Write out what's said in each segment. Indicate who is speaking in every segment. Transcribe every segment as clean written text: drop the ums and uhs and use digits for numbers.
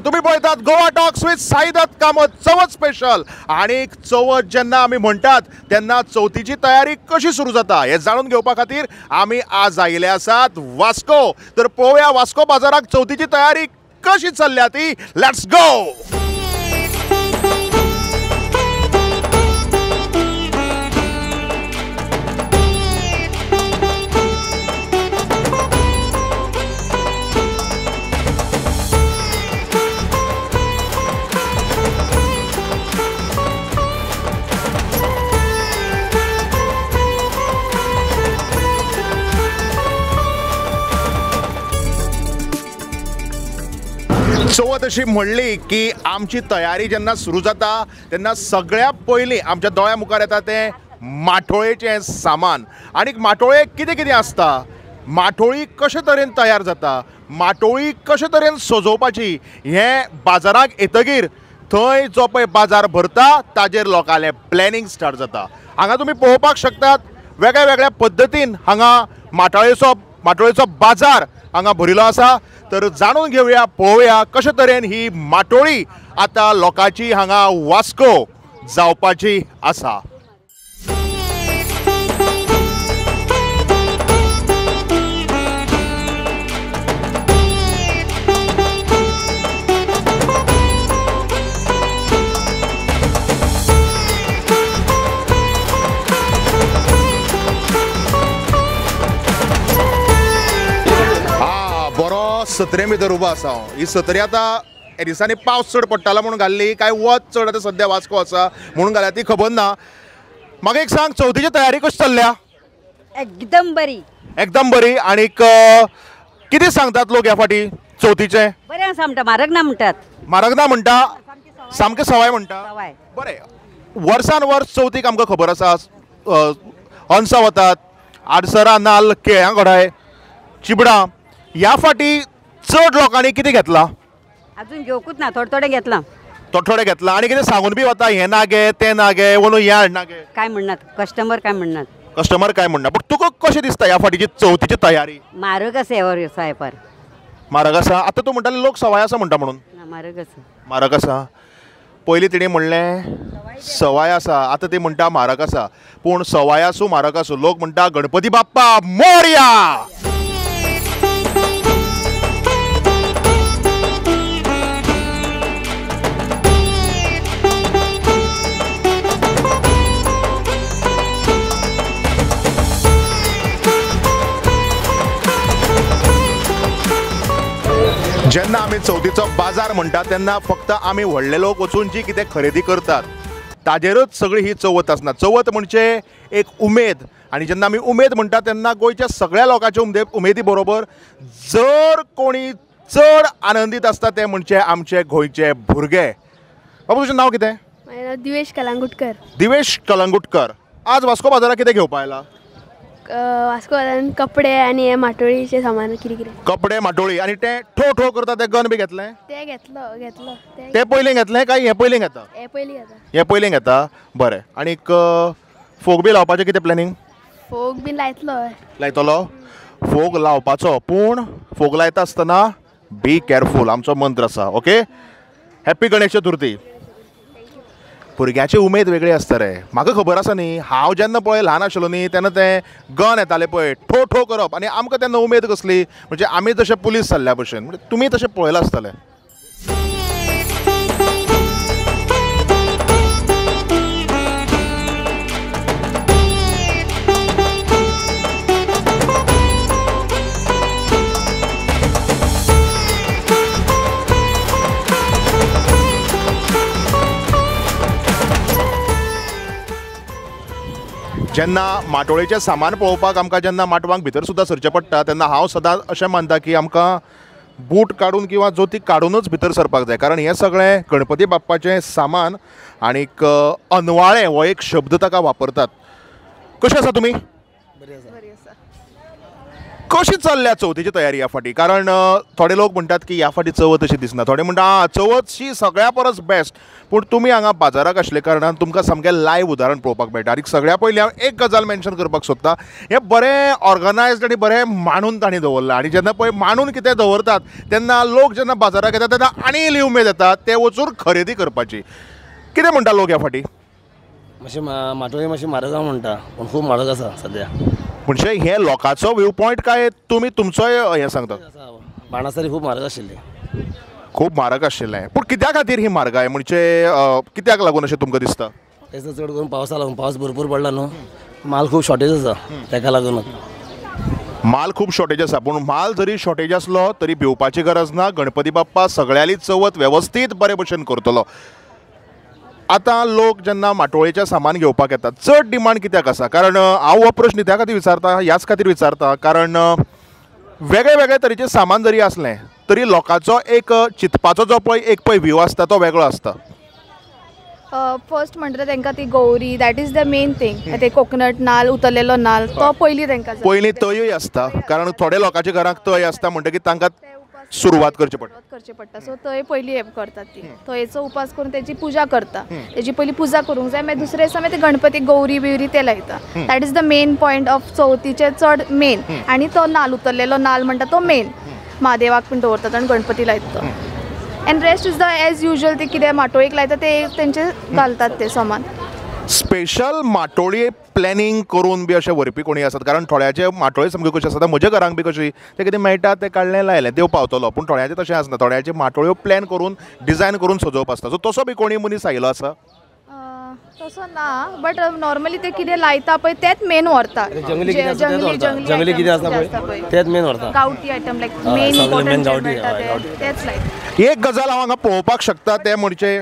Speaker 1: तुम्ही पळयतात Goa talks with Saidatt Kamat Chavath special. आनी चवथ जेन्ना आमी म्हणटात तेन्ना चवथीची तयारी कशी सुरू जाता हें जाणून घेवपा खातीर आमी आज आयिल्ले आसात वास्को। तर पळोवया वास्को बाजाराक चवथीची तयारी कशी चल्ल्या ती। Let's go. चवथ अशी म्हणली की आमची तयारी जेन्ना सुरू जाता तेन्ना सगळ्या पयलीं आमच्या दोळ्या मुखार येता तें माठोळेचें सामान। आनी माठोळे कितें कितें आसता, माठोळी कशे तरेन तयार जाता, माठोळी कशे तरेन सजोवपाची हें बाजाराक येतगीर थंय जो पळय बाजार भरता ताजेर लोकांलें प्लॅनिंग स्टार्ट जाता। हांगा तुमी पळोवपाक शकतात वेगळ्या वेगळ्या पद्दतीन हांगा माठोळेचो बाजार हांगा भरिल्लो आसा। तर जाणून घेवया पळोवया कशे तरेन ही माटोळी आतां लोकांची हांगा वास्को जावपाची आसा। सत्रे भितर उबो आसा हांव। ही सत्री आतां हे दिसांनी पावस चड पडटालो म्हणून घाल्ली काय वत चड आतां सद्या वास्को आसा म्हणून घाल्या ती खबर ना। म्हाका एक सांग, चवथीची तयारी कशी चल्ल्या?
Speaker 2: एकदम बरी,
Speaker 1: एकदम बरी। आनीक कितें सांगतात लोक ह्या फाटी चवथीचें?
Speaker 2: बरें आसा म्हणटा, म्हारग ना म्हणटात।
Speaker 1: म्हारग ना म्हणटा, सामकें सवाय म्हणटा। बरें, वर्सान वर्स चवथीक आमकां खबर आसा अनसां वतात, आडसरां, नाल्ल, केळ्यां घोडाय, चिबडां। ह्या फाटी चड लोकांनी कितें घेतलां?
Speaker 2: अजून घेवकूच ना, थोडे थोडे घेतलां।
Speaker 1: थोडे थोडे घेतलां। आनी कितें सांगून बी वता हें ना गे तें ना गे वनू हें हाडना गे?
Speaker 2: काय म्हणनात कस्टमर, काय म्हणनात
Speaker 1: कस्टमर, काय म्हणना। पूण तुका कशें दिसता ह्या फाटीची चवथीची तयारी?
Speaker 2: म्हारग आसा ह्या वर्सा, हेपार
Speaker 1: म्हारग आसा। आतां तूं म्हणटाली लोक सवाय आसा म्हणटा म्हणून?
Speaker 2: ना, म्हारग आसा।
Speaker 1: म्हारग आसा। पयलीं तिणें म्हणलें सवाय आसा, आतां ती म्हणटा म्हारग आसा। पूण सवाय आसूं म्हारग आसूं, लोक म्हणटा गणपती बाप्पा मोरया। जेन्ना आमी चवथीचो बाजार म्हणटा तेन्ना फक्त आमी व्हडले लोक वचून जी कितें खरेदी करतात ताजेरूच सगळी ही चवथ आसना। चवथ म्हणजे एक उमेद, आनी जेन्ना आमी उमेद म्हणटा तेन्ना गोंयच्या सगळ्या लोकांच्या उमेदी बरोबर जर कोणी चड आनंदीत आसता ते म्हणजे आमचे गोंयचे भुरगे। बाबू, तुजें नांव कितें?
Speaker 3: म्हाजें नांव दिवेश कलंगुटकर।
Speaker 1: दिवेश कलंगुटकर, आज वास्को बाजाराक कितें घेवपा आयला?
Speaker 3: वास्को बाजारान कपडे आनी हे माटोळीचें सामान कितें कितें।
Speaker 1: कपडे, माटोळी। आनी ते ठो ठो करता ते गन बी घेतलें?
Speaker 3: ते घेतलो, घेतलो।
Speaker 1: ते पयलीं घेतलें काय हें पयलीं घेता?
Speaker 3: हें पयलीं घेता।
Speaker 1: हें पयलीं घेता, बरें। आनीक फोग बी लावपाचें कितें प्लॅनिंग?
Speaker 3: फोग बी लायतलो।
Speaker 1: लायतलो फोग लावपाचो, पूण फोग लायता आसतना बी कॅरफूल आमचो मंत्र आसा। Okay, happy Ganesh Chaturthi. भुरग्याची उमेद वेगळी आसता रे। म्हाका खबर आसा न्ही, हांव जेन्ना पळय ल्हान आशिल्लो न्ही तेन्ना तें गन येतालें पळय ठो ठो करप, आनी आमकां तेन्ना उमेद कसली म्हणजे आमी जशे पुलीस जाल्ल्या भशेन। म्हणजे तुमी तशें पळयलां आसतलें। जेन्ना माटोळेचें सामान पळोवपाक आमकां जेन्ना माटवांक भितर सुद्दां सरचें पडटा तेन्ना हांव सदांच अशें मानता की आमकां बूट काडून किंवा जोती काडूनच भितर सरपाक जाय, कारण हें सगळें गणपती बाप्पाचें सामान आनीक अनवाळें हो एक शब्द ताका वापरतात। कशें आसा तुमी?
Speaker 4: बरें आसा।
Speaker 1: कशी चल्ल्या चवथीची तयारी ह्या फाटी? कारण थोडे लोक म्हणटात की ह्या फाटी चवथ अशी दिसना, थोडे म्हणटा आं चवथ शी सगळ्या परस बेस्ट. पूण तुमी हांगा बाजाराक आशिल्ले कारणान तुमकां सामकें लायव्ह उदाहरण पळोवपाक मेळटा. आनी सगळ्या पयलीं हांव एक गजाल मेन्शन करपाक सोदता, हें बरें ऑर्गनायज्ड आनी बरें मांडून तांणी दवरलां. आनी जेन्ना पळय मांडून कितें दवरतात तेन्ना लोक जेन्ना बाजाराक येतात तेन्ना आनी इल्ली उमेद येता ते वचून खरेदी करपाची. कितें म्हणटा लोक ह्या फाटी?
Speaker 4: मातशें माटोळी मातशी म्हारग आसा म्हणटा, पूण खूब म्हारग आसा सद्या.
Speaker 1: म्हणजे हे लोकांचो व्यू पॉयंट काय तुमी तुमचोय हें सांगता?
Speaker 4: बाणासरी खूब म्हारग आशिल्ली,
Speaker 1: खूब म्हारग आशिल्लें. पूण कित्या खातीर ही म्हारगाय, म्हणजे कित्याक लागून अशें तुमकां दिसता?
Speaker 4: तेजो चड करून पावसा लागून, पावस भरपूर पडला न्हू, माल खूब शॉर्टेज आसा तेका लागून.
Speaker 1: माल खूब शॉर्टेज आसा, पूण माल जरी शॉर्टेज आसलो तरी भिवपाची गरज ना. गणपती बाप्पा सगळ्यांली चवथ वेवस्थीत बरे भशेन करतलो. आतां लोक जेन्ना माटोळेचें सामान घेवपाक येतात चड डिमांड कित्याक आसा? कारण हांव हो प्रश्न त्या खातीर विचारता, ह्याच खातीर विचारता, कारण वेगळे वेगळे तरेचें सामान जरी आसलें तरी लोकांचो एक चिंतपाचो जो पळय एक पळय व्यू आसता तो वेगळो आसता.
Speaker 5: फर्स्ट म्हणटा तांकां ती Gauri, that is the main thing. ते कोकोनट नाल, उतरलेलो नाल तो पयलीं तांकां
Speaker 1: पयलीं तयूय आसता, कारण थोडे लोकांच्या घराक तय आसता म्हणटकीर तांकां सुरवात करची पडटा, करची
Speaker 5: पडटा. सो थंय पयलीं हें करतात, ती थंयचो उपास करून तेजी पुजा करता, तेजी पयलीं पुजा करूंक जाय. मागीर दुसरे दिसा मागीर ते गणपती गौरी बिवरी ते लायता. That is the main point of चवथीचें चड मेन. आनी तो नाल उतरलेलो नाल म्हणटा तो मेन म्हादेवाक पण दवरतात आनी गणपती लायता. And rest is the as usual, ते कितें माटोळीक लायता ते तेंचे घालतात ते सामान.
Speaker 1: स्पेशल माटोळी प्लॅनिंग करून बी अशें व्हरपी कोणी आसात? कारण थोड्याचे माटोळी सामक्यो कश्यो आसता, म्हज्या घरांक बी कशी तें कितें मेळटा तें काडलें लायलें देव पावतलो. पूण थोड्याचें तशें आसना, थोड्याचे माटोळ्यो प्लॅन करून डिजायन करून सजोवप आसता. सो तसो बी कोणी मनीस आयिल्लो आसा?
Speaker 5: तसो ना, बट नॉर्मली ते कितें लायता पळय तेंच मेन व्हरता.
Speaker 4: जंगली कितें आसता पळय तेंच मेन व्हरता.
Speaker 5: गांवठी आयटम लायक मेन इम्पॉर्टंट तेंच लायता.
Speaker 1: एक गजाल हांव हांगा पळोवपाक शकता तें म्हणजे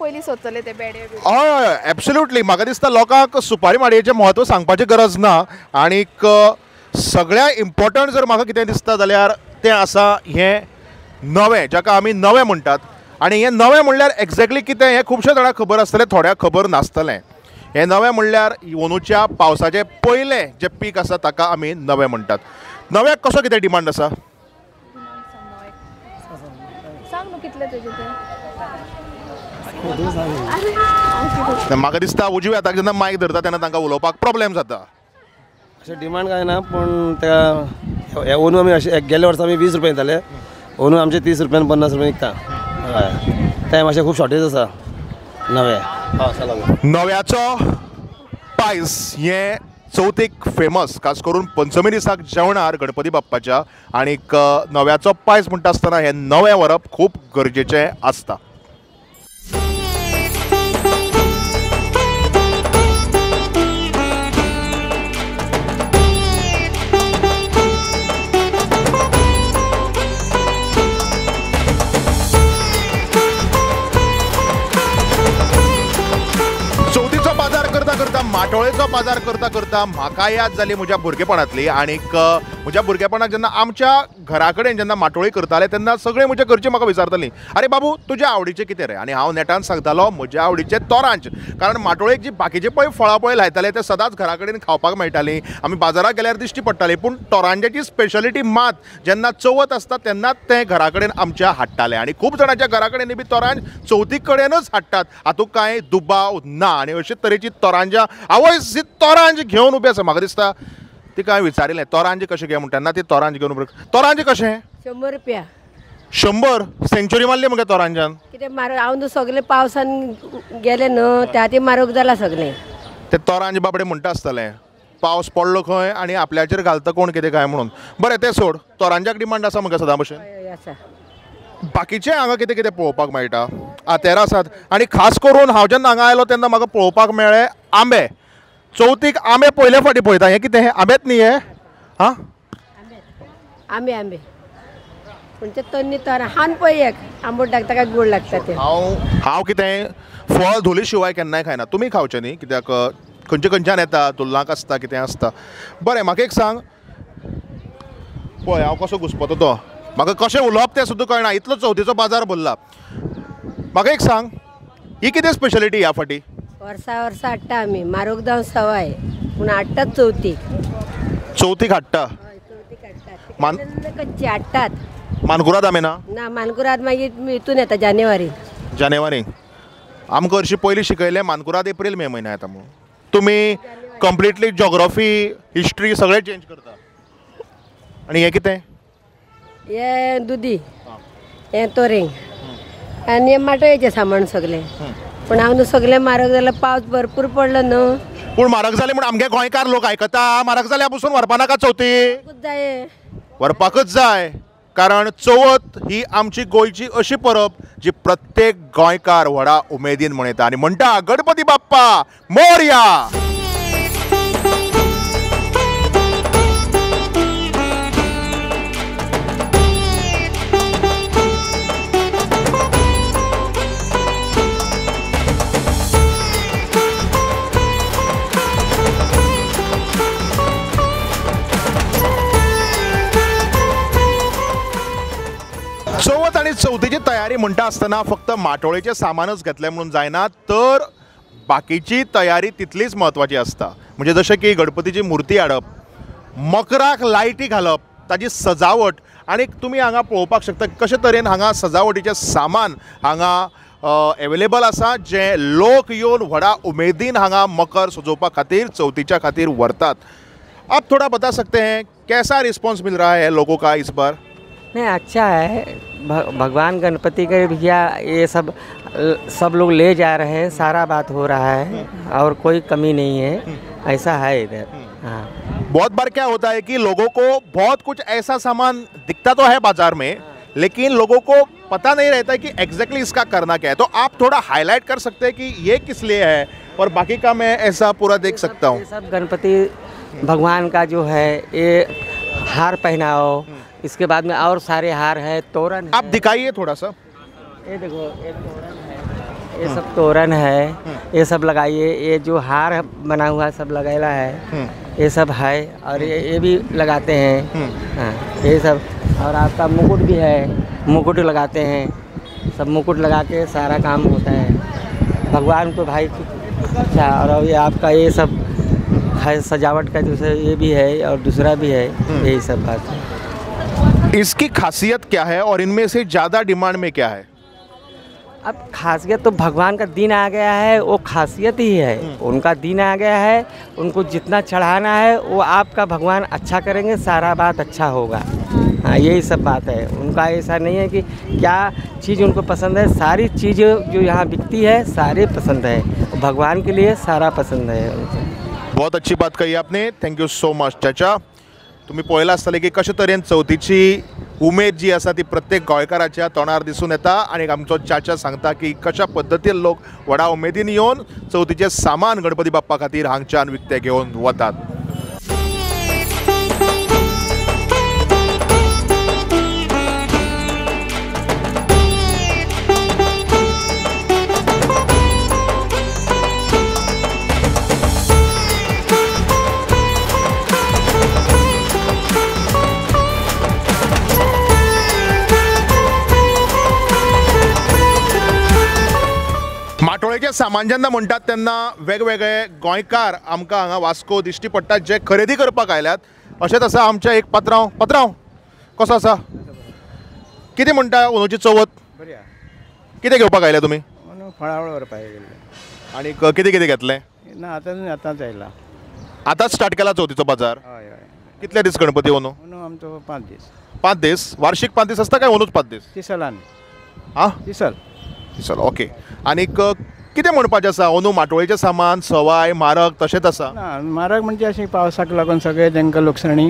Speaker 5: पयलीं सोदतले ते बेडे.
Speaker 1: हय हय एब्सोल्युटली. म्हाका दिसता लोकांक सुपारी माडयेचें म्हत्व सांगपाची गरज ना. आनीक सगळ्या इम्पॉर्टंट जर म्हाका कितें दिसता जाल्यार तें आसा हें नवें, जाका आमी नवें म्हणटात. आनी हें नवें म्हणल्यार एक्झॅक्टली कितें हें खुबश्या जाणांक खबर आसतलें, थोड्यांक खबर नासतलें. हें नवें म्हणल्यार अंदूच्या पावसाचें पयलें जें पीक आसा ताका आमी नवें म्हणटात. नव्याक कसो कितें डिमांड आसा?
Speaker 5: सांग न्हू कितले तेजे ते.
Speaker 1: म्हाका दिसता उजव्या हाताक जेन्ना मायक धरता तेन्ना तांकां उलोवपाक प्रॉब्लेम जाता.
Speaker 4: अशें डिमांड कांय ना, पूण त्या अंदू आमी अशें गेल्या वर्सा आमी 20 रुपया दिताले, अंदू आमचे 30 रुपयान 50 रुपया विकता. हय, ते मातशें खूब शॉर्टेज आसा नवे पावसा लागून.
Speaker 1: नव्याचो पायस हें चवथीक फेमस, खास करून पंचमी दिसाक जेवणार गणपती बाप्पाच्या. आनीक नव्याचो पायस म्हणटा आसतना हें नवें व्हरप खूब गरजेचें आसता. माटोळेचो बाजार करता करता म्हाका याद जाली म्हज्या भुरगेपणांतली. आनीक म्हज्या भुरगेपणाक जेन्ना आमच्या घरा कडेन जेन्ना माटोळी करताले तेन्ना सगळे म्हज्या घरचे म्हाका विचारतालीं, अरे बाबू तुज्या आवडीचें कितें रे? आनी हांव नेटान सांगतालो म्हज्या आवडीचें तोरांच. कारण माटोळेक जी बाकीचे पळय फळां पळय लायताले ते सदांच घरा कडेन खावपाक मेळटालीं, आमी बाजाराक गेल्यार दिश्टी पडटालीं. पूण तोरांजाची स्पेशलिटी मात जेन्ना चवथ आसता तेन्नाच तें घरा कडेन आमच्या हाडटाले. आनी खूब जाणांच्या घरा कडेन बी तोरांज चवथी कडेनच हाडटात, हातूंत कांय दुबाव ना. आनी अशे तरेची तोरांजां आवयस ही तोरांज घेवन उबी आसा. म्हाका दिसता तिका हांवें विचारिल्लें तोरांज कशें घे म्हणटा, तेन्ना ती तोरांज घेवन उबी. तोरांज कशें?
Speaker 6: 100 रुपया.
Speaker 1: 100 सेंचुरी मारली मगे तोरांजान?
Speaker 6: कितें मारग हांव न्हू सगळें पावसान गेलें न्हू त्या खातीर मारग जाला सगळें.
Speaker 1: ते तोरांज बाबडे म्हणटा आसतलें पावस पडलो खंय आनी आपल्याचेर घालता कोण कितें काय म्हणून. बरें तें सोड, तोरांजाक डिमांड आसा मगे सदां भशेन?
Speaker 6: आसा.
Speaker 1: बाकीचें हांगा कितें कितें पळोवपाक मेळटा? आतेरां आसात. आनी खास करून हांव जेन्ना हांगा आयलो तेन्ना म्हाका पळोवपाक मेळ्ळें आंबे. चवथीक आंबे पयले फावटी पळयता. हें कितें? आंबेच न्ही हे? हां,
Speaker 6: आंबे आंबे पूण ते तन्नी तोरां खावन पळय एक आंबट लागता काय गोड लागता ते.
Speaker 1: हांव कितें फळ धुले शिवाय केन्नाय खायना. तुमी खावचें न्ही, कित्याक खंयचे खंयच्यान येता, तुल्लाक आसता, कितें आसता. बरें म्हाका एक सांग, पळय हांव कसो घुसपतो तो, म्हाका कशें उलोवप तें सुद्दां कळना, इतलो चवथीचो बाजार भरला. म्हाका एक सांग, ही कितें स्पेशलिटी ह्या फाटी?
Speaker 6: वर्सा वर्सा हाडटा आमी, म्हारोग जावन सवाय पूण हाडटात चवथीक.
Speaker 1: चवथीक हाडटा.
Speaker 6: चवथीक हाडटात, कच्ची हाडटात.
Speaker 1: मानकुराद आमे ना?
Speaker 6: ना, मानकुराद मागीर हितून येता जानेवारी.
Speaker 1: जानेवारी. आमकां हरशीं पयलीं शिकयलें मानकुराद एप्रील मे म्हयन्या येता म्हणून. तुमी कंप्लिटली जॉग्रॉफी हिस्ट्री सगळें चेंज करता. आनी हें कितें?
Speaker 6: हें दुदी, हें तोरिंग आनी हें माटोळेचें सामान सगळें. पूण हांव न्हू सगळें म्हारग जाल्यार, पावस भरपूर पडलो न्हू.
Speaker 1: पूण म्हारग जालें म्हूण आमगे गोंयकार लोक आयकता? म्हारग जाल्यार पसून व्हरपा नाका चवथी,
Speaker 6: जाय
Speaker 1: व्हरपाकच जाय. कारण चवथ ही आमची गोंयची अशी परब जी प्रत्येक गोंयकार व्हडा उमेदीन मनयता आनी म्हणटा गणपती बाप्पा मोरया. चवथ आनी चवथीची तयारी म्हणटा आसतना फक्त माटोळेचें सामानच घेतलें म्हणून जायना, तर बाकीची तयारी तितलीच म्हत्वाची आसता. म्हणजे जशें की गणपतीची मुर्ती हाडप, मकराक लायटी घालप, ताजी सजावट. आनी तुमी हांगा पळोवपाक शकता कशे तरेन हांगा सजावटीचें सामान हांगा एवेलेबल आसा, जें लोक येवन व्हडा उमेदीन हांगा मकर सजोवपा खातीर चवथीच्या खातीर व्हरतात. आप थोड़ा बता सकते हैं कैसा रिस्पॉन्स मिल रहा है लोगों का इस बार?
Speaker 7: नहीं, अच्छा है. भगवान गणपति के भैया ये सब सब लोग ले जा रहे हैं, सारा बात हो रहा है और कोई कमी नहीं है, ऐसा है इधर. हाँ,
Speaker 1: बहुत बार क्या होता है कि लोगों को बहुत कुछ ऐसा सामान दिखता तो है बाज़ार में, लेकिन लोगों को पता नहीं रहता है कि एग्जैक्टली इसका करना क्या है. तो आप थोड़ा हाईलाइट कर सकते हैं कि ये किस लिए है और बाकी का मैं ऐसा पूरा देख सकता हूँ.
Speaker 7: सब गणपति भगवान का जो है ये हार पहनाओ, इसके बाद में और सारे हार है, तोरण है.
Speaker 1: आप दिखाइए थोड़ा सा.
Speaker 7: ये देखो, ये तोरण है, ये सब तोरण है, ये सब लगाइए. ये जो हार बना हुआ है सब लगाया है, ये सब है. और ये भी लगाते हैं. हाँ, ये सब. और आपका मुकुट भी है, मुकुट लगाते हैं. सब मुकुट लगा के सारा काम होता है भगवान को भाई. अच्छा, और ये आपका ये सब है सजावट का, दूसरा ये भी है और दूसरा भी है, यही सब बात है.
Speaker 1: इसकी खासियत क्या है और इनमें से ज़्यादा डिमांड में क्या है?
Speaker 7: अब खासियत तो भगवान का दिन आ गया है, वो खासियत ही है. उनका दिन आ गया है, उनको जितना चढ़ाना है वो आपका भगवान अच्छा करेंगे, सारा बात अच्छा होगा. हाँ, यही सब बात है. उनका ऐसा नहीं है कि क्या चीज़ उनको पसंद है, सारी चीज़ें जो यहाँ बिकती है सारे पसंद है, भगवान के लिए सारा पसंद है उनको.
Speaker 1: बहुत अच्छी बात कही आपने, thank you so much चाचा. तुमी पळयलां आसतलें की कशे तरेन चवथीची उमेद जी आसा ती प्रत्येक गोंयकाराच्या तोंडार दिसून येता. आनी आमचो चाचा सांगता की कशा पद्दतीन लोक व्हडा उमेदीन येवन चवथीचें सामान गणपती बाप्पा खातीर हांगच्यान विकतें घेवन वतात. माटोळेचें सामान जेन्ना म्हणटात तेन्ना वेगवेगळे गोंयकार आमकां हांगा वास्को दिश्टी पडटात जे खरेदी करपाक आयल्यात. अशेंच आसा आमचें एक पात्रांव. पात्रांव कसो आसा? कितें म्हणटा अंदूची चवथ? कितें घेवपाक आयल्या तुमी?
Speaker 8: फळावळ व्हरपाक आयिल्ले.
Speaker 1: आनी कितें कितें घेतलें?
Speaker 8: ना, आतां आतांच आयला.
Speaker 1: आतांच स्टार्ट केला चवथीचो बाजार?
Speaker 8: हय हय.
Speaker 1: कितले दीस गणपती अंदू?
Speaker 8: अंदू आमचो 5 दीस.
Speaker 1: 5 दीस? वार्षीक 5 दीस आसता काय अंदूच 5 दीस?
Speaker 8: तिसलान.
Speaker 1: आं,
Speaker 8: तिसल.
Speaker 1: चल, ओके. आनीक कितें म्हणपाचें आसा? अंदू माटोळेचें सामान सवाय म्हारग तशेंच आसा?
Speaker 8: ना, म्हारग म्हणजे अशें पावसाक लागून सगळें तांकां लुकसाणी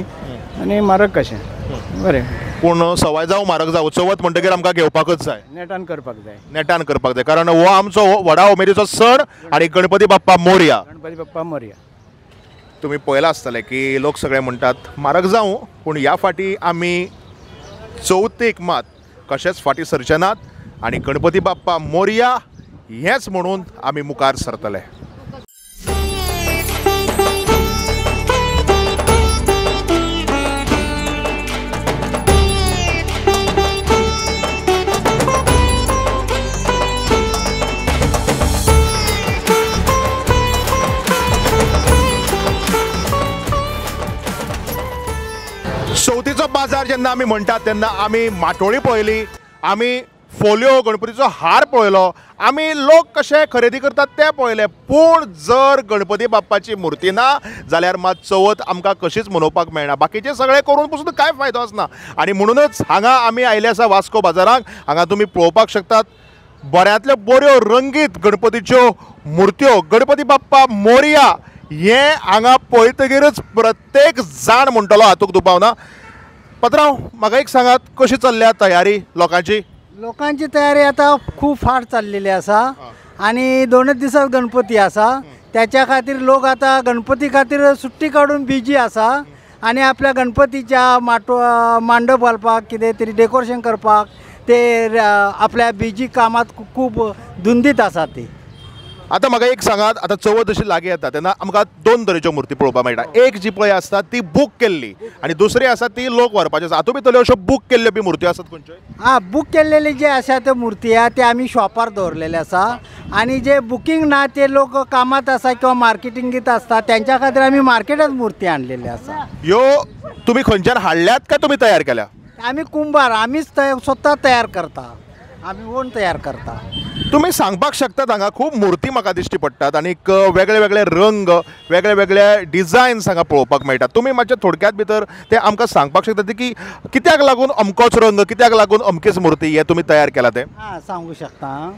Speaker 8: आनी म्हारग कशें बरें.
Speaker 1: पूण सवाय जावं म्हारग जावं चवथ म्हणटकीर आमकां घेवपाकच जाय,
Speaker 8: नेटान करपाक जाय.
Speaker 1: नेटान करपाक जाय, कारण हो आमचो व्हडा उमेदीचो सण आनी गणपती बाप्पा मोरया.
Speaker 8: गणपती बाप्पा मोरया.
Speaker 1: तुमी पळयलां आसतलें की लोक सगळे म्हणटात म्हारग जावं, पूण ह्या फाटी आमी चवथीक मात कशेंच फाटीं सरचे नात आनी गणपती बाप्पा मोरया हेंच म्हणून आमी मुखार सरतले. गणपतीचो बाजार जेन्ना आमी म्हणटात तेन्ना आमी माटोळी पळयली, आमी फोल्यो गणपतीचो हार पळयलो, आमी लोक कशे खरेदी करतात ते पळयले. पूण जर गणपती बाप्पाची मुर्ती ना जाल्यार मात चवथ आमकां कशीच मनोवपाक मेळना. बाकीचे सगळे करून पसून कांय फायदो आसना. आनी म्हणूनच हांगा आमी आयिल्ले आसा वास्को बाजाराक. हांगा तुमी पळोवपाक शकतात बऱ्यांतल्यो बऱ्यो रंगीत गणपतीच्यो मुर्त्यो. गणपती बाप्पा मोरया हें हांगा पळयतगीरच प्रत्येक जाण म्हणटलो हातूंत दुबाव ना. पत्रांव, म्हाका एक सांगात, कशी चल्ल्या तयारी लोकांची?
Speaker 9: लोकांची तयारी आता खूप फार चाललेली आसा आणि 2 दिवसात गणपती आसा, त्याच्या खातीर लोक आता गणपती खातीर सुट्टी काडून बिजी आसा आणि आपल्या गणपतीच्या मांडप घालपाक कितें तरी डेकोरेशन करपाक ते आपल्या बिजी कामात खूप धुंदीत आसा ते.
Speaker 1: आतां म्हाका एक सांगात, आतां चवथ अशी लागीं येता तेन्ना आमकां 2 तरेच्यो मुर्ती पळोवपाक मेळटा. एक जी पळय आसता ती बूक केल्ली आनी दुसरी आसा ती लोक व्हरपाची आसा. हातूंत भितरल्यो अश्यो बूक केल्ल्यो बी मुर्त्यो आसात खंयच्यो?
Speaker 9: आं, बूक केल्लेली जे आसा त्यो मुर्ती आहा ते आमी शॉपार दवरलेले आसा आनी जे बुकींग ना ते लोक कामात आसा किंवा मार्केटिंगेत आसता त्यांच्या खातीर आमी मार्केटात मुर्ती आणलेली आसा.
Speaker 1: ह्यो तुमी खंयच्यान हाडल्यात काय तुमी तयार केल्या?
Speaker 9: आमी कुंभार, आमीच स्वता तयार करता, आमी ओन तयार करता.
Speaker 1: तुमी सांगपाक शकतात हांगा खूब मुर्ती म्हाका दिश्टी पडटात आनीक वेगळे वेगळे रंग, वेगळे वेगळे डिजायन्स हांगा पळोवपाक मेळटात. तुमी मातशे थोडक्यात भितर ते आमकां सांगपाक शकतात की कित्याक लागून अमकोच रंग, कित्याक लागून अमकीच मुर्ती हे तुमी तयार केला ते?
Speaker 9: हां, सांगू शकता.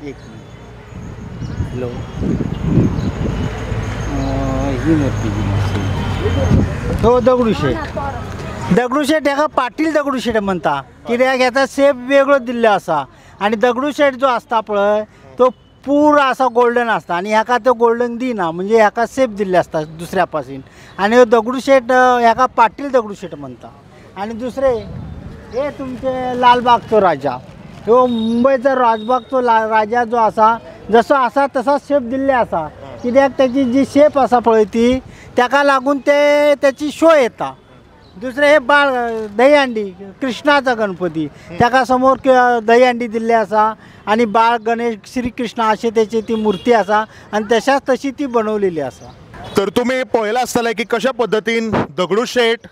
Speaker 9: एक मिनिट. हॅलो, ही मूर्ती तो दगडूशेठ. दगडूशेठ हेका पाटील दगडूशेठ म्हणटा, कित्याक हेका शेप वेगळो दिल्लो आसा आनी दगडूशेठ जो आसता पळय तो पुरो आसा गोल्डन आसता आनी हेका तो गोल्डन दिना, म्हणजे हेका शेप दिल्ले आसता दुसऱ्या पासून. आनी दगडूशेठ हेका पाटील दगडूशेठ म्हणटा. आनी दुसरे हे तुमचे लालबागचो राजा, ह्यो मुंबयचो राजबागचो राजा जो आसा जसो आसा तसो शेप दिल्ले आसा, कित्याक तेची जी शेप आसा पळय ती तेका लागून ते तेची शो येता. दुसरे हे बाळ दहीहंडी, कृष्णाचा गणपती, ताका समोर दहीहंडी दिल्ली आसा आनी बाळ गणेश श्री कृष्ण अशे तेची ती मूर्ती आसा आनी तशाच तशी ती बनवलेली आसा.
Speaker 1: तर तुमी पळयलां आसतलें की कशा पद्दतीन दगडूशेठ,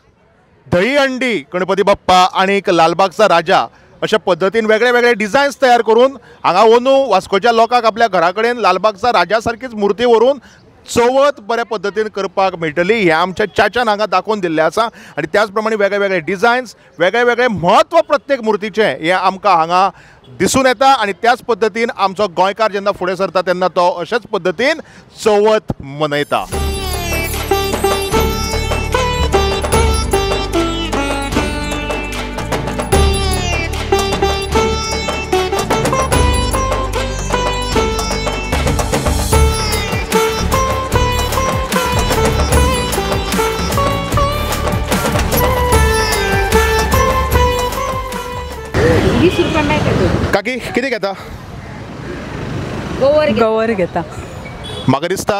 Speaker 1: दहीहंडी गणपती बाप्पा आनी लालबागचा राजा अशा पद्दतीन वेगळे वेगळे डिजायन्स तयार करून हांगा अंदू वास्कोच्या लोकांक आपल्या घरा कडेन लालबागचा राजा सारकीच मुर्ती व्हरून चवथ बऱ्या पद्दतीन करपाक मेळटली हें आमच्या चाच्यान हांगा दाखोवन दिल्लें आसा. आनी त्याच प्रमाणे वेगळे वेगळे डिजायन्स, वेगळे वेगळे म्हत्व प्रत्येक मुर्तीचें हें आमकां हांगा दिसून येता. आनी त्याच पद्दतीन आमचो गोंयकार जेन्ना फुडें सरता तेन्ना तो अशेच पद्दतीन चवथ मनयता. काकी कितें घेता?
Speaker 10: गवर घेता.
Speaker 1: म्हाका दिसता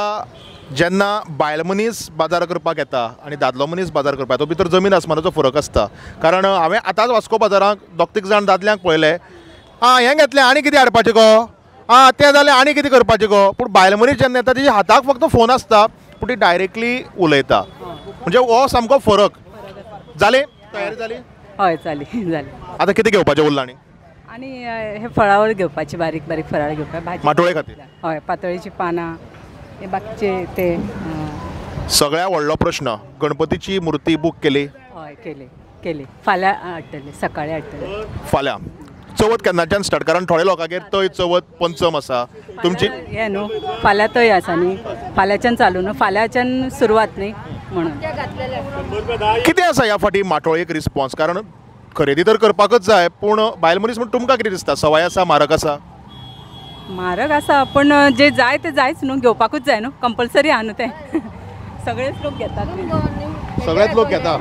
Speaker 1: जेन्ना बायल मनीस बाजार करपाक येता आनी दादलो मनीस बाजार करपाक येता तो भितर जमीन आसमानाचो फरक आसता. कारण हांवें आतांच वास्को बाजाराक 2-3 जाण दादल्यांक पळयले, आं हें घेतलें आनी कितें हाडपाचें गो, आं तें जालें आनी कितें करपाचें गो. पूण बायल मनीस जेन्ना येता तिच्या हाताक फक्त फोन आसता पूण ती डायरेक्टली उलयता. म्हणजे हो सामको फरक. जालें तयारी जाली?
Speaker 10: हय जाली जाली.
Speaker 1: आतां कितें घेवपाचें उरलां? आनी
Speaker 10: आनी हे फळावर घेवपाचे, बारीक बारीक फराळ घेवपाक, भाजी
Speaker 1: माटोळे खातीर.
Speaker 10: हय, पातळीची पानां हे बाकीचे ते.
Speaker 1: सगळ्या व्हडलो प्रश्न, गणपतीची मूर्ती बूक केली?
Speaker 10: हय केली केली, फाल्यां हाडटले, सकाळी हाडटले.
Speaker 1: फाल्यां चवथ केन्नाच्यान स्टार्ट? कारण थोडे लोकांगेर तय चवथ पंचम आसा तुमची.
Speaker 10: हें न्हू फाल्यां तय आसा न्ही, फाल्यांच्यान चालू न्हू, फाल्यांच्यान सुरवात न्ही म्हणून.
Speaker 1: कितें आसा ह्या फाटी माटोळेक रिस्पॉन्स? कारण खरेदी तर करपाकच जाय पूण बायल मनीस म्हूण तुमकां कितें दिसता, सवाय आसा, म्हारग आसा?
Speaker 10: म्हारग आसा पूण जे जाय ते जायच न्हू, घेवपाकूच जाय न्हू, कंपल्सरी आहा न्हू तें. सगळेच लोक घेतात,
Speaker 1: सगळेच लोक घेता.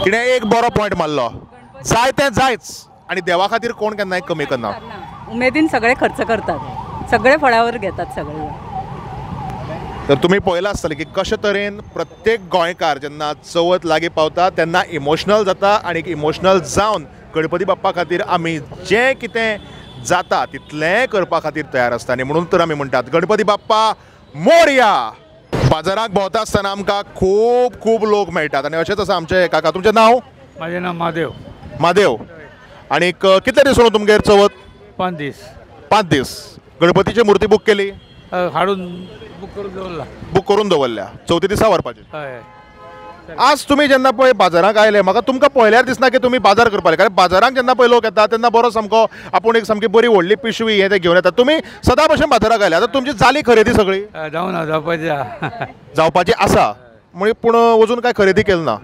Speaker 1: तिणें एक बरो पॉयंट मारलो, जाय तें जायच आनी देवा खातीर कोण केन्नाय कमी करना.
Speaker 10: उमेदीन सगळे खर्च करतात, सगळे फळावर घेतात सगळे.
Speaker 1: तर तुमी पळयलां आसतलें की कशे तरेन प्रत्येक गोंयकार जेन्ना चवथ लागीं पावता तेन्ना इमोशनल जाता आनी इमोशनल जावन गणपती बाप्पा खातीर आमी जें कितें जाता तितलें करपा खातीर तयार आसता. आनी म्हणून तर आमी म्हणटात गणपती बाप्पा मोरया. बाजाराक भोंवता आसतना आमकां खूब खूब लोक मेळटात आनी अशेंच आसा आमचे काका. तुमचें नांव?
Speaker 11: म्हाजें नांव म्हादेव.
Speaker 1: म्हादेव. आनीक कितले दीस उरलो तुमगेर चवथ?
Speaker 11: 5 दीस.
Speaker 1: 5 दीस. गणपतीची मूर्ती बूक केली?
Speaker 11: हाडून बूक करून दवरला.
Speaker 1: बूक करून दवरल्या, चवथी दिसा व्हरपाची.
Speaker 11: हय.
Speaker 1: आज तुमी जेन्ना पळय बाजाराक आयले, म्हाका तुमकां पळयल्यार दिसना की तुमी बाजार करपाक, कारण बाजाराक जेन्ना पळय लोक येता तेन्ना बरो सामको आपूण एक सामकी बरी व्हडली पिशवी हें तें घेवन येता. तुमी सदां भशेन बाजाराक आयले, आतां तुमची जाली खरेदी सगळी?
Speaker 11: जावना, जावपाची आसा.
Speaker 1: जावपाची आसा म्हणजे, पूण अजून काय खरेदी केली ना.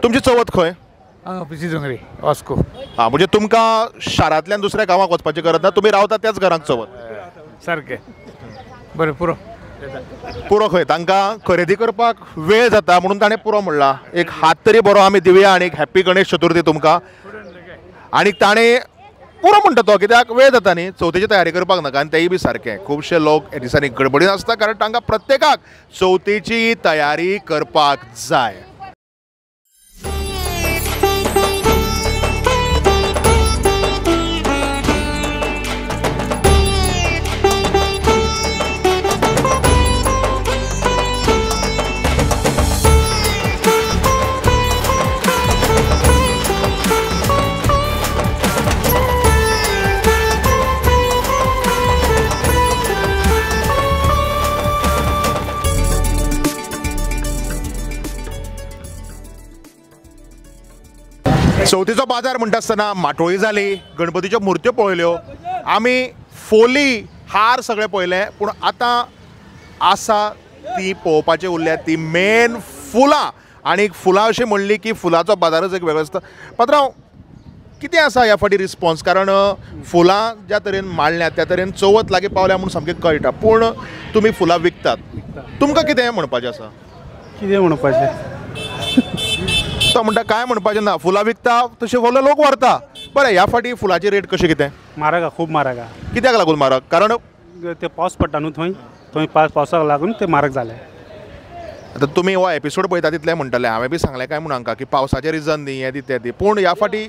Speaker 1: तुमची चवथ खंय?
Speaker 11: पिसी दोंगरी, वास्को.
Speaker 1: हां, म्हणजे तुमकां शारांतल्यान दुसऱ्या गांवाक वचपाची गरज ना, तुमी रावता त्याच घरांत चवथ.
Speaker 11: सारकें. बरें, पुरो
Speaker 1: पुरो. खंय तांकां खरेदी करपाक वेळ जाता म्हणून ताणें पुरो म्हणला. एक हात तरी बरो आमी दिवया आनी एक हॅप्पी गणेश चतुर्थी तुमकां. आनी ताणें पुरो म्हणटा तो, कित्याक वेळ जाता न्ही, चवथीची तयारी करपाक नाका. आनी तेय बी सारकें, खुबशे लोक हे दिसांनी गडबडीन आसता, कारण तांकां प्रत्येकाक चवथीची तयारी करपाक जाय. चवथीचो बाजार म्हणटा आसतना माटोळी जाली, गणपतीच्यो मुर्त्यो पळयल्यो आमी, फोली हार सगळे पळयले, पूण आतां आसा ती पळोवपाची उरल्या ती मेन फुलां. आनी फुलां अशी म्हणली की फुलांचो बाजारच एक वेगळो आसता. पात्रांव, कितें आसा ह्या फाटी रिस्पॉन्स? कारण फुलां ज्या तरेन मांडल्यात त्या तरेन चवथ लागीं पावल्या म्हूण सामकें कळटा, पूण तुमी फुलां विकतात, तुमकां कितें म्हणपाचें आसा?
Speaker 8: कितें म्हणपाचें?
Speaker 1: तो म्हणटा काय म्हणपाचें ना, फुलां विकता तशें व्हडलो लोक व्हरता. बरें, ह्या फाटी फुलांची रेट कशी कितें?
Speaker 8: म्हारग, खूब म्हारग.
Speaker 1: कित्याक लागून म्हारग? कारण
Speaker 8: ते पावस पडटा न्हू थंय, थंय पावसाक लागून ते म्हारग जाले.
Speaker 1: आतां तुमी हो एपिसोड पळयता तितलें म्हणटलें, हांवें बी सांगलें काय म्हूण हांकां की पावसाचें रिजन न्ही, हें दी तें दी, पूण ह्या फाटी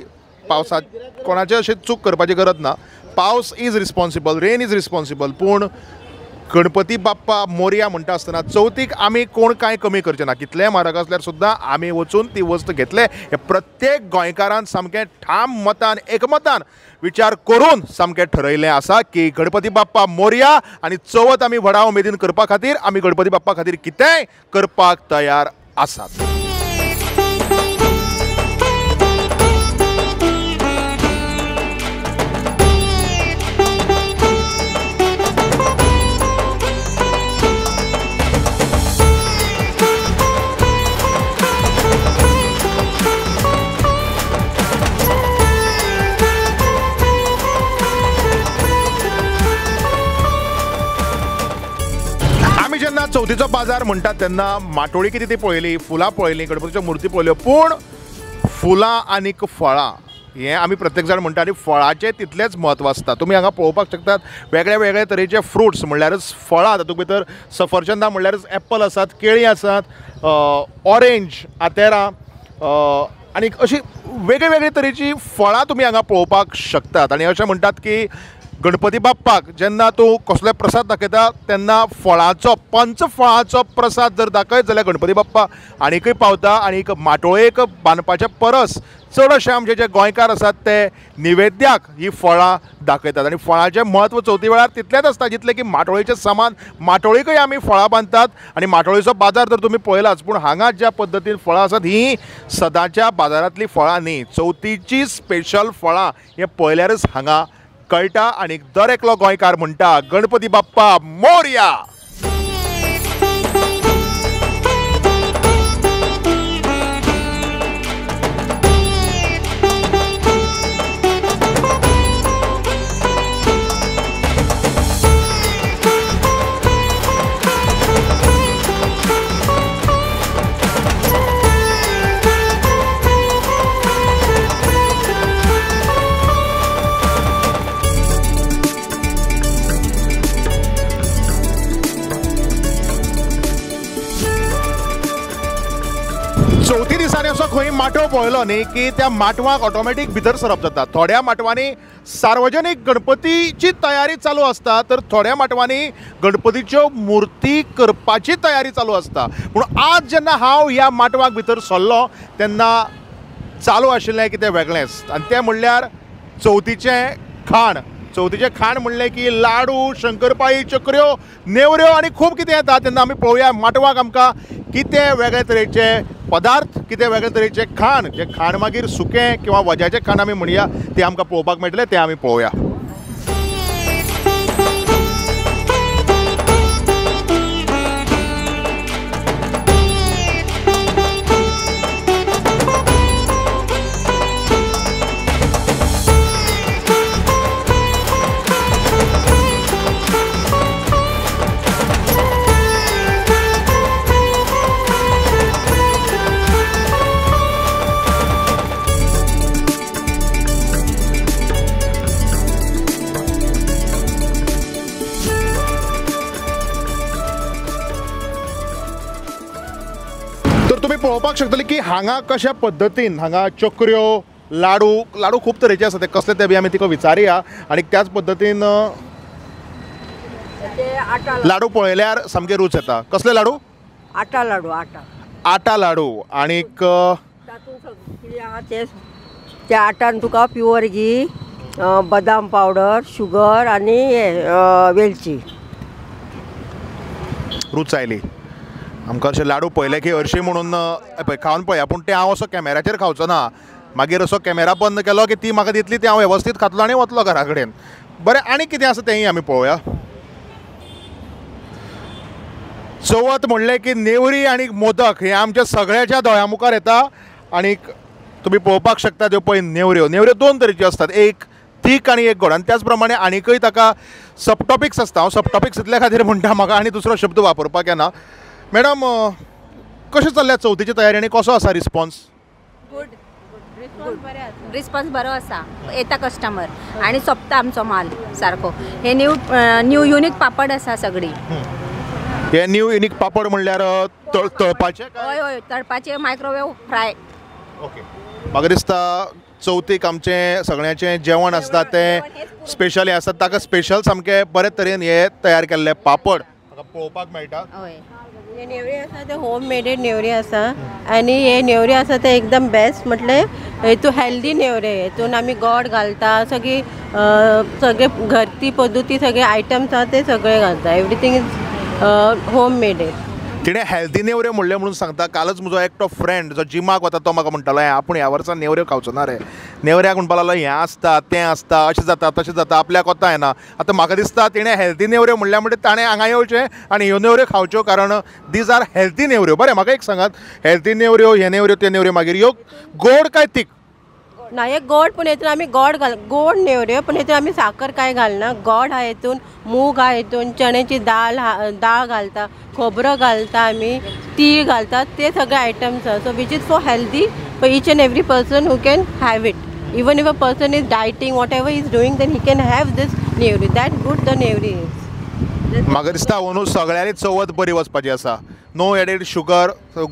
Speaker 1: पावसाक कोणाचें अशें चूक करपाची गरज ना. पावस is responsible, rain is responsible, पूण गणपती बाप्पा मोरया म्हणटा आसतना चवथीक आमी कोण कांय कमी करचे ना. कितलें म्हारग आसल्यार सुद्दां आमी वचून ती वस्त घेतले हे प्रत्येक गोंयकारान सामकें ठाम मतान एकमतान विचार करून सामकें ठरयलें आसा की गणपती बाप्पा मोरया आनी चवथ आमी व्हडा उमेदीन करपा खातीर आमी गणपती बाप्पा खातीर कितेंय करपाक तयार आसात. चवथीचो बाजार म्हणटात तेन्ना माटोळी कितें ती पळयली, फुलां पळयली, गणपतीच्यो मुर्ती पळयल्यो, पूण फुलां आनीक फळां हें आमी प्रत्येक जाण म्हणटा आनी फळाचें तितलेंच म्हत्व आसता. तुमी हांगा पळोवपाक शकतात वेगळे वेगळे तरेचे फ्रुट्स म्हणल्यारच फळां, तातूंत भितर सफरचंदां म्हणल्यारच एप्पल आसात, केळीं आसात, ऑरेंज, आतेरां आनी अशी वेगळे वेगळे तरेची फळां तुमी हांगा पळोवपाक शकतात. आनी अशें म्हणटात की गणपती बाप्पाक जेन्ना तूं कसलोय प्रसाद दाखयता तेन्ना फळाचो, पंचफळाचो प्रसाद जर दाखयत जाल्यार गणपती बाप्पा आनीकय पावता. आनीक माटोळेक बांदपाचे परस चड अशे आमचे जे गोंयकार आसात ते निवेद्याक ही फळां दाखयतात. आनी फळाचें म्हत्व चवथी वेळार तितलेंच आसता जितलें की माटोळेचें सामान, माटोळेकय आमी फळां बांदतात आनी माटोळेचो बाजार तर तुमी पळयलाच, पूण हांगा ज्या पद्दतीन फळां आसात हीं सदांच्या बाजारांतलीं फळां न्ही, चवथीची स्पेशल फळां हें पळयल्यारच हांगा कळटा. आनी दर एकलो गोंयकार म्हणटा गणपती बाप्पा मोरया. दिसांनी असो खंय माटोव पळयलो न्ही की त्या माटवाक ऑटोमॅटीक भितर सरप जाता. थोड्या माटवांनी सार्वजनीक गणपतीची तयारी चालू आसता तर थोड्या माटवांनी गणपतीच्यो मुर्ती करपाची तयारी चालू आसता. पूण आज जेन्ना हांव ह्या माटवाक भितर सरलो तेन्ना चालू आशिल्लें कितें वेगळेंच, आनी तें म्हणल्यार चवथीचें खाण. चवथीचें खाण म्हणलें की लाडू, शंकरपाळी, चकऱ्यो, नेवऱ्यो आनी खूब कितें येता. तेन्ना आमी पळोवया माटवाक आमकां कितें वेगळे तरेचे पदार्थ, कितें वेगळे तरेचें खाण, जें खाण मागीर सुकें किंवा वज्याचें खाण आमी म्हणया, तें आमकां पळोवपाक मेळटलें, तें आमी पळोवया. पळोवपाक शकतले की हांगा कशा पद्दतीन हांगा चकऱ्यो, लाडू, लाडू खूब तरेचे आसा, ते कसले ते बी आमी तिका विचारुया. आनी त्याच पद्दतीन लाडू पळयल्यार सामके रूच येता. कसले लाडू?
Speaker 6: आटा लाडू. आटा
Speaker 1: आटा लाडू. आनीक
Speaker 6: त्या आटान तुका प्युअर घी, बदाम पावडर, शुगर आनी वेलची.
Speaker 1: रूच आयली. आमकां अशे लाडू पळयले की हरशीं म्हणून पळय खावन पळया, पूण ते हांव असो कॅमेराचेर खावचो ना. मागीर असो कॅमेरा बंद केलो की ती म्हाका दितली, ती हांव वेवस्थीत खातलो आनी वतलो घरा कडेन. बरें, आनी कितें आसा तेंय आमी पळोवया. चवथ म्हणलें की नेवरी आनी मोदक हें आमच्या सगळ्याच्या दोळ्या मुखार येता. आनीक तुमी पळोवपाक शकता त्यो पळय नेवऱ्यो. नेवऱ्यो दोन तरेच्यो आसतात, एक तीख आनी एक गोड. आनी त्याच प्रमाणे आनीकय ताका सबटॉपिक्स आसता. हांव सबटॉपिक्स इतल्या खातीर म्हणटा, म्हाका आनी दुसरो शब्द वापरपाक येना. मॅडम, कशें चल्ल्या चवथीची तयारी आनी कसो आसा रिस्पॉन्स?
Speaker 12: गुड, रिस्पॉन्स बरो आसा, येता कस्टमर आनी सोंपता आमचो माल सारको. हे न्यू न्यू युनीक पापड आसा सगळी.
Speaker 1: हे न्यू युनीक पापड म्हणल्यार तळपाचे?
Speaker 12: हय हय, तळपाचे, मायक्रोवेव फ्राय.
Speaker 1: ओके, म्हाका दिसता चवथीक आमचें सगळ्यांचें जेवण आसता तें स्पेशली आसता, ताका स्पेशल सामकें बरे तरेन हे तयार केल्ले पापड म्हाका पळोवपाक मेळटा.
Speaker 12: हय,
Speaker 6: हे नेवरी आसा ते होम मेडेड नेवरी आसा आनी हे नेवरी आसा ते एकदम बेस्ट, म्हटलें हेतू हेल्दी नेवरे. हेतून आमी गोड घालता, सगळी सगळे घरती पद्दती सगळे आयटम्स आसा ते सगळे घालता. Everything is home मेडेड.
Speaker 1: तिणें हेल्दी नेवऱ्यो म्हणलें म्हणून सांगता. कालच म्हजो एकटो फ्रेंड जो जिमाक वता तो म्हाका म्हणटालो, हें आपूण ह्या वर्सा नेवऱ्यो खावचो ना रे. नेवऱ्याक म्हणपाक लागलो हें आसता तें आसता, अशें जाता तशें जाता, आपल्याक वता येना. आतां म्हाका दिसता तिणें हेल्दी नेवऱ्यो म्हणल्यार म्हणजे ताणें हांगा येवचें आनी ह्यो नेवऱ्यो खावच्यो, कारण these are healthy नेवऱ्यो. बरें, म्हाका एक सांगात, हेल्दी नेवऱ्यो, हे नेवऱ्यो, ते नेवऱ्यो, मागीर ह्यो गोड काय तीख?
Speaker 6: ना, हे गोड, पूण हेतून आमी गोड घाल, गोड नेवऱ्यो, पूण हेतून आमी साकर कांय घालना. गोड आहा हेतून, मूग आहा हेतून, चण्याची दाळ दाळ घालता, खोबरो घालता आमी, तीळ घालता, ते सगळे आयटम्स आहा. So which is for healthy for each and every person who can have it. Even if a person is dieting, whatever is doing, then he can have this nevri. That good the nevri is.
Speaker 1: म्हाका दिसता अंदू सगळ्यांनी चवथ बरी वचपाची आसा. No added sugar,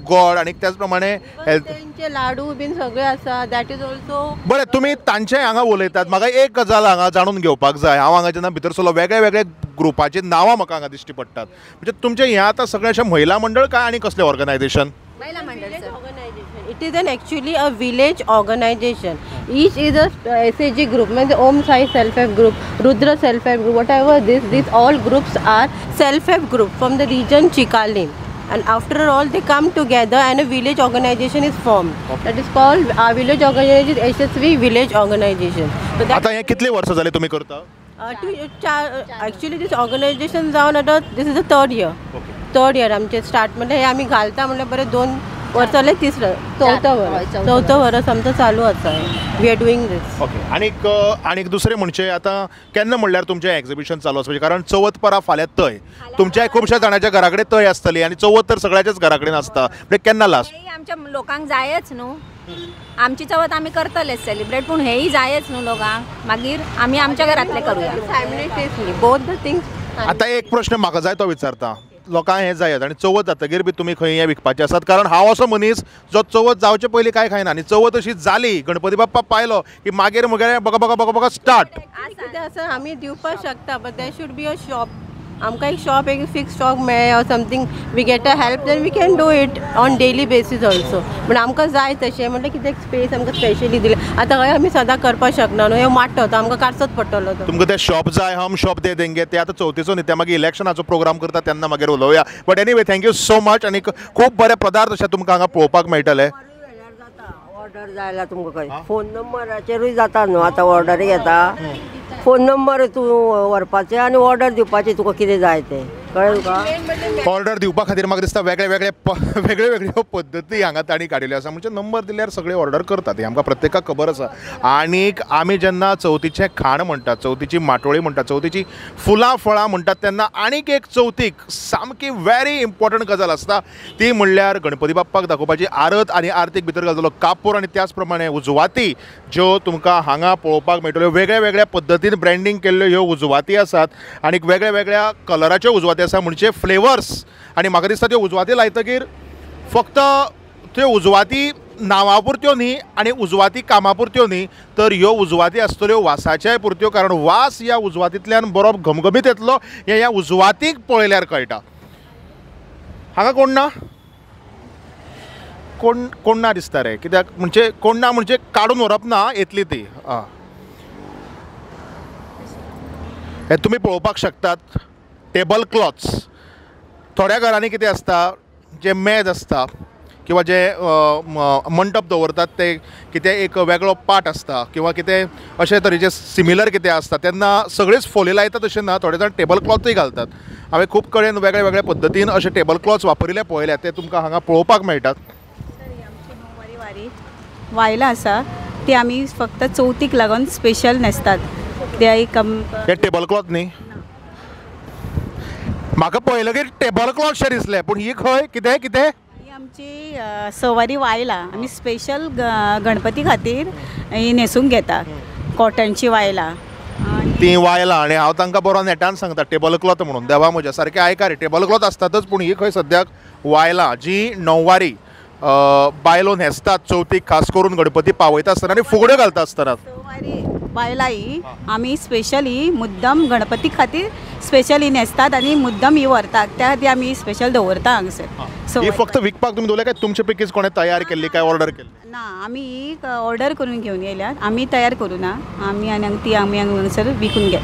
Speaker 1: गोड आनी त्याच प्रमाणे हेल्थ.
Speaker 6: तेंचे लाडू बीन सगळे आसा, that is also.
Speaker 1: बरें, तुमी तांचे हांगा उलयतात. म्हाका एक गजाल हांगा जाणून घेवपाक जाय. हांव हांगा जेन्ना भितर सरलो वेगळे वेगळे ग्रुपाची नांवां म्हाका हांगा दिश्टी पडटात. म्हणजे तुमचें हें आतां सगळें अशें महिला मंडळ काय आनी कसलें ऑर्गनायझेशन?
Speaker 12: महिला मंडळ.
Speaker 6: It is an actually a village organization. Each is a SAG group, means Om Sai Self Help Group, Rudra Self Help Group, whatever this, these all groups are self help group from the region Chicalim. And after all they come together and a village organization is formed.
Speaker 1: Okay.
Speaker 6: That is called our village organization, SSV village organization. So that
Speaker 1: आता हे कितले वर्ष झाले तुम्ही करता?
Speaker 6: Actually this organization जावन आता this is the third year.
Speaker 1: Okay.
Speaker 6: Third year आमचे स्टार्ट म्हणजे हे आमी घालता म्हणल्यार बरें 2 वर्स जालें, तिसरें चवथो वर्स आमचो चालू आसा. We are doing this.
Speaker 1: Okay, आनीक आनीक दुसरें म्हणजे आतां केन्ना म्हणल्यार तुमचें एक्झिबिशन चालू आसपाचें? कारण चवथ परा फाल्यां तय तुमच्या खुबश्या जाणांच्या घरा कडेन तय आसतली आनी चवथ तर सगळ्याच्याच घरा कडेन आसता, म्हणजे केन्ना लास्ट?
Speaker 12: आमच्या लोकांक जायच न्हू, आमची चवथ आमी करतले सेलिब्रेट, पूण हेय जायच न्हू लोकांक, मागीर आमी आमच्या घरांतले करूया.
Speaker 6: Simultaneously both the things.
Speaker 1: आतां एक प्रश्न म्हाका जाय तो विचारता. लोकांक हें जायत आनी चवथ जातकीर बी तुमी खंय हें विकपाचें आसात कारण हांव असो मनीस जो चवथ जावचे पयलीं कांय खायना आनी चवथ अशी जाली गणपती बाप्पा पायलो की मागीर मुगेलें बघा बघा बघा बघा स्टार्ट.
Speaker 6: कितें आसा आमी दिवपाक शकता but there should be a shop. आमकां एक शॉप एक फिक्स शॉप मेळ्ळें or something we get a help then we can do it on daily basis also. पूण आमकां जाय तशें म्हणल्यार कितें स्पेस आमकां स्पेशली दिलें आतां हय आमी सदां करपाक शकना न्हू, हे माट्टो तो आमकां काडचोच पडटलो तो.
Speaker 1: तुमकां तें शॉप जाय हम शॉप दे देंगे ते आतां चवथीचो न्ही ते मागीर इलेक्शनाचो प्रोग्राम करता तेन्ना मागीर उलोवया. But anyway thank you so much आनी खूब बरे पदार्थ अशें तुमकां हांगा पळोवपाक मेळटले.
Speaker 13: ऑर्डर जाय जाल्यार तुमकां खंय फोन नंबराचेरूय जाता न्हू आतां ऑर्डर घेता फोन नंबर तूं व्हरपाचें आनी ऑर्डर दिवपाची तुका कितें जाय तें कळ्ळें तुका.
Speaker 1: ऑर्डर दिवपा खातीर म्हाका दिसता वेगळे वेगळे वेगळ्यो वेगळ्यो पद्दती हांगा तांणी काडिल्ल्यो आसा म्हणजे नंबर दिल्यार सगळे ऑर्डर करतात हें आमकां प्रत्येकाक खबर आसा. आनीक आमी जेन्ना चवथीचें खाण म्हणटात चवथीची माटोळी म्हणटात चवथीची फुलां फळां म्हणटात तेन्ना आनीक एक चवथीक सामकी वेरी इम्पॉर्टंट गजाल आसता ती म्हणल्यार गणपती बाप्पाक दाखोवपाची आरत आनी आरतीक भितर घालतलो कापूर आनी त्याच प्रमाणे उजवाती ज्यो तुमकां हांगा पळोवपाक मेळटल्यो वेगळ्या वेगळ्या पद्दतीन ब्रँडींग केल्ल्यो ह्यो उजवाती आसात आनी वेगळ्या वेगळ्या कलराच्यो उजवाती आसा म्हणजे फ्लेवर्स. आनी म्हाका दिसता त्यो उजवाती लायतकीर फक्त त्यो उजवाती नांवा पुरत्यो न्ही आनी उजवाती कामा पुरत्यो न्ही तर ह्यो उजवाती आसतल्यो वासाच्याय पुरत्यो कारण वास ह्या उजवातींतल्यान बरो घमघमीत येतलो हें ह्या उजवातीक पळयल्यार कळटा. हांगा कोण ना कोण कोण ना दिसता रे कित्याक म्हणजे कोण ना म्हणजे काडून व्हरप ना येतली ती. आं हें तुमी पळोवपाक शकतात टेबल क्लॉथ्स. थोड्या घरांनी कितें आसता जें मेज आसता किंवा जे मंडप दवरतात ते कितें एक वेगळो पाट आसता किंवा कितें अशे तरेचे सिमिलर कितें आसता तेन्ना सगळीच फोली लायतात अशें ना थोडे जाण टेबल क्लॉथूय घालतात. हांवें खूब कडेन वेगळे वेगळे पद्दतीन अशे टेबल क्लॉथ्स वापरिल्ले पळयल्यात ते तुमकां हांगा पळोवपाक मेळटात.
Speaker 10: वारी वायलां आसा ती आमी फक्त चवथीक लागून स्पेशल न्हेसतात ते एक
Speaker 1: हे टेबल क्लॉथ न्ही म्हाका पळयलगीर टेबल क्लॉथ शें दिसलें पूण ही खंय कितें कितें
Speaker 10: ही आमची सवारी वायलां आमी स्पेशल गणपती खातीर ही न्हेसूंक घेता कॉटनची वायलां
Speaker 1: ती वायलां. आनी हांव तांकां बरो नेटान सांगता टेबल क्लॉथ म्हणून देवा म्हज्या सारकें आयका रे टेबल क्लॉथ आसतातच पूण ही खंय सद्याक वायलां जी णववारी बायलो न्हेसतात चवथीक खास करून गणपती पावयता आसतना आनी फुगड्यो घालता आसतना.
Speaker 10: बायलां ही आमी स्पेशल ही मुद्दम गणपती खातीर स्पेशल ही न्हेसतात आनी मुद्दम ही व्हरतात त्या खातीर आमी स्पेशल दवरता हांगसर.
Speaker 1: ही फक्त विकपाक तुमी दवरल्या काय तुमचे पैकीच कोणें तयार केल्ली काय ऑर्डर केल्ली?
Speaker 10: ना आमी ही ऑर्डर करून घेवन येयल्यात आमी तयार करूं ना आमी आनी ती आमी हांगसर विकून घे.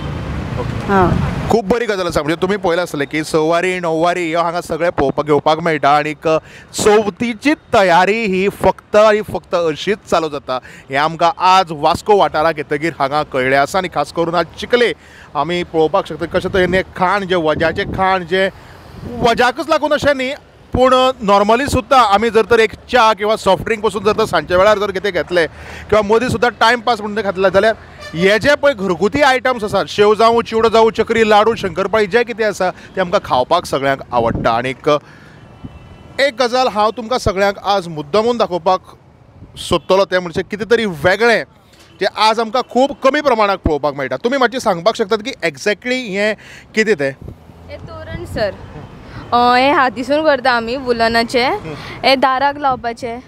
Speaker 1: खूब बरी गजाल आसा म्हणजे तुमी पळयलां आसतलें की सवारी णववारी ह्यो हांगा सगळें पळोवपाक घेवपाक मेळटा आनीक चवथीची तयारी ही फक्त आनी फक्त अशीच चालू जाता हें आमकां आज वास्को वाठाराक येतकीर हांगा कळ्ळें आसा. आनी खास करून आज चिखले आमी पळोवपाक शकता कशें तरेन हें खाण जें वज्याचें खाण जें वज्याकच लागून अशें न्ही पूण नॉर्मली सुद्दां आमी जर तर एक च्या किंवा सॉफ्ट ड्रिंक पसून जर तर सांजच्या वेळार जर कितें घेतलें किंवा मदीं सुद्दां टायमपास म्हणून खातले जाल्यार हे जे पळय घरगुती आयटम्स आसात शेव जावं चिवडो जावं चकरी लाडू शंकरपाळी जें कितें आसा तें आमकां खावपाक सगळ्यांक आवडटा. आनीक एक गजाल हांव तुमकां सगळ्यांक आज मुद्दमून दाखोवपाक सोदतलो तें म्हणजे कितें तरी वेगळें जें आज आमकां खूब कमी प्रमाणांत पळोवपाक मेळटा. तुमी मातशें सांगपाक शकतात की एग्जॅक्टली हें कितें तें?
Speaker 5: हें तोरण सर हें हातीसून करता आमी वुलनाचें हें दाराक लावपाचें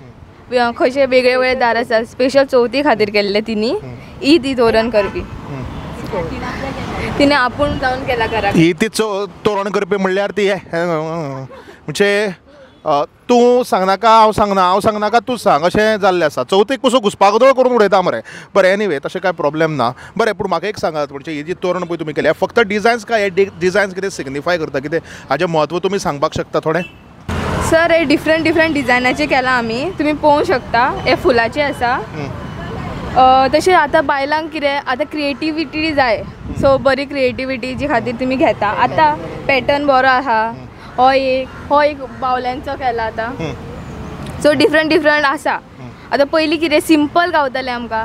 Speaker 5: खंयचे वेगळे वेगळे दार आसा स्पेशल चवथी खातीर केल्ले तिनी ही ती तोरण करपी तिने आपूण जावन केला घराक.
Speaker 1: ही ती तोरण करपी म्हणल्यार ती म्हणजे तूं सांगनाका हांव सांगना हांव सांगनाका तूं सांग अशें जाल्लें आसा. चवथीक पसून घुसपागोंदळ करून उडयता मरे. बरें एनिवे तशें कांय प्रॉब्लेम ना. बरें पूण म्हाका एक सांगात म्हणजे ही जी तोरण पळय तुमी केल्या फक्त डिजायन्स काय हे डिजायन्स कितें सिग्निफाय करता कितें हाजें म्हत्व तुमी सांगपाक शकता थोडें?
Speaker 5: सर हे डिफरंट डिफरंट डिजायनाचे केला आमी तुमी पळोवंक शकता. हे फुलाचे आसा तशें आतां बायलांक कितें आतां क्रिएटिविटी जाय सो बरी क्रिएटिविटीचे खातीर तुमी घेता. आतां पॅटर्न बरो आहा हो एक बावल्यांचो केला आतां सो डिफरंट डिफरंट आसा. आतां पयलीं कितें सिंपल गावतालें आमकां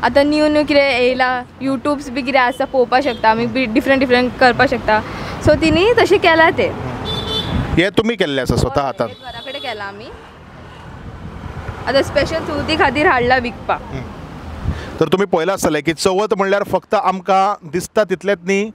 Speaker 5: आतां न्यू न्यू कितें येयला यूट्यूब्स बी कितें आसा पळोवपाक शकता आमी डिफरंट डिफरंट करपाक शकता सो तिणी तशें केलां तें.
Speaker 1: हें तुमी केल्लें आसा स्वता हातान?
Speaker 5: घरा कडेन केलां आमी आतां स्पेशल चवथी खातीर हाडला विकपाक.
Speaker 1: तर तुमी पळयलां आसतलें की चवथ म्हणल्यार फक्त आमकां दिसता तितलेंच न्ही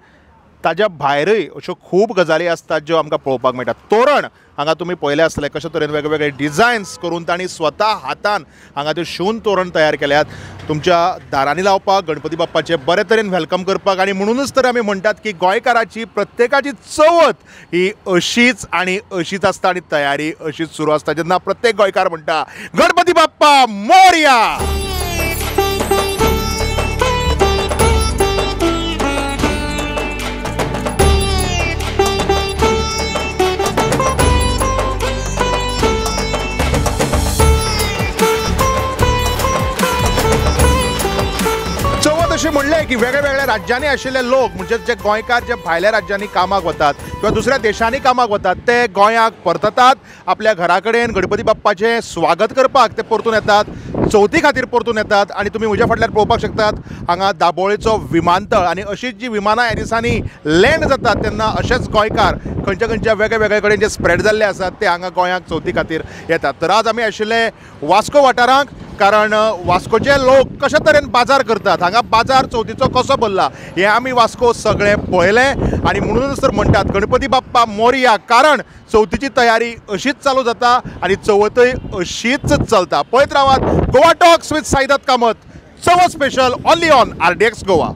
Speaker 1: ताज्या भायरय अश्यो खूब गजाली आसतात ज्यो आमकां पळोवपाक मेळटा. तोरण हांगा तुमी पळयलें आसतलें कशे तरेन वेगवेगळे डिझायन्स करून तांणी स्वता हातान हांगा त्यो शिवून तोरण तयार केल्यात तुमच्या दारांनी लावपाक, गणपती बाप्पाचें बरे तरेन welcome करपाक. आनी म्हणूनच तर आमी म्हणटात की गोंयकाराची प्रत्येकाची चवथ ही अशीच आनी अशीच आसता आनी तयारी अशीच सुरू आसता जेन्ना प्रत्येक गोंयकार म्हणटा गणपती बाप्पा मोरया. अशें म्हणलें की वेगळ्या वेगळ्या राज्यांनी आशिल्ले लोक म्हणजे जे गोंयकार जे भायल्या राज्यांनी कामाक वतात किंवा दुसऱ्या देशांनी कामाक वतात ते गोंयाक परततात, आपल्या घरा कडेन गणपती बाप्पाचें स्वागत करपाक ते परतून येतात, चवथी खातीर परतून येतात. आनी तुमी म्हज्या फाटल्यान पळोवपाक शकतात हांगा दाबोळेचो विमानतळ आनी अशीच जी विमानां ह्या दिसांनी लँड जातात तेन्ना अशेच गोंयकार खंयच्या खंयच्या वेगळ्या वेगळ्या कडेन जे स्प्रेड जाल्ले आसात ते हांगा गोंयाक चवथी खातीर येतात. तर आज आमी आशिल्ले वास्को वाठारांत, कारण वास्कोचे लोक कशे तरेन बाजार करतात, हांगा बाजार चवथीचो कसो भरला हें आमी वास्को सगळें पळयलें. आनी म्हणूनच तर म्हणटात गणपती बाप्पा मोरया, कारण चवथीची तयारी अशीच चालू जाता आनी चवथय अशीच चलता. पळयत रावात Goa talks with Saidatt Kamat, Chavath special only on RDX Goa.